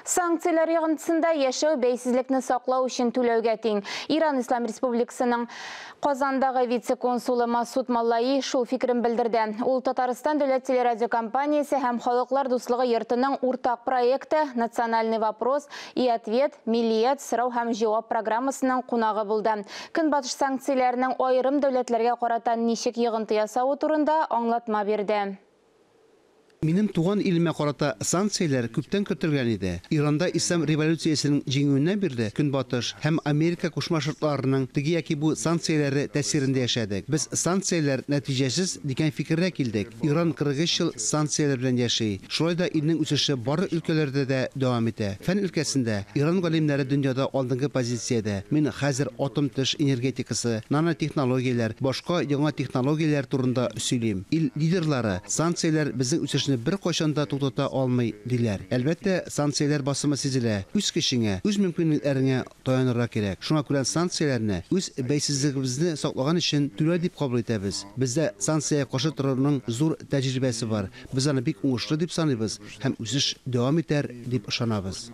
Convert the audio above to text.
Санкцияләр йогынтысында яшәү бәйсезлекне саклау өчен түләүгә тиң. Иран Ислам Республикасының Казандагы вице-консулы Масуд Маллаи шул фикерен белдерде. Ул Татарстан дәүләт телерадиокомпаниясе һәм Халыклар дуслыгы йортының уртак проекты «Национальный вопрос и ответ. Миллият, сорау һәм җавап» программасының кунагы булды. Көнбатыш санкцияләренең аерым дәүләтләргә карата ничек йогынты ясавы турында аңлатма бирде. Минем туган илемә карата санкцияләр күптән көтелгән иде. Иранда ислам революциясенең җиңүеннән бирле Көнбатыш һәм Америка Кушма Шартларының теге яки бу санкцияләре тәэсирендә яшәдек. Без санкцияләр нәтиҗәсез дигән фикергә килдек. Иран 43 ел санкцияләр белән яши. Шулай да илнең үсеше барлык өлкәләрдә дә дәвам итә. Фән өлкәсендә Иран галимнәре дөньяда алдынгы позициядә. Мин хәзер атом-төш энергетикасы, нанотехнологияләр, башка яңа технологияләр турында сөйлим. Ил лидерлары, санкцияләр безнең үсешне беркайчан да туктата алмый, диләр. Әлбәттә, санкцияләр басымы сизелә. Үз көчеңә, үз мөмкинлекләреңә таянырга кирәк. Шуңа күрә санкцияләрне үз бәйсезлегебезне саклаган өчен түләү дип кабул итәбез. Бездә санкциягә каршы торуның зур тәҗрибәсе бар. Без аны бик уңышлы дип саныйбыз һәм үсеш дәвам итәр, дип ышанабыз.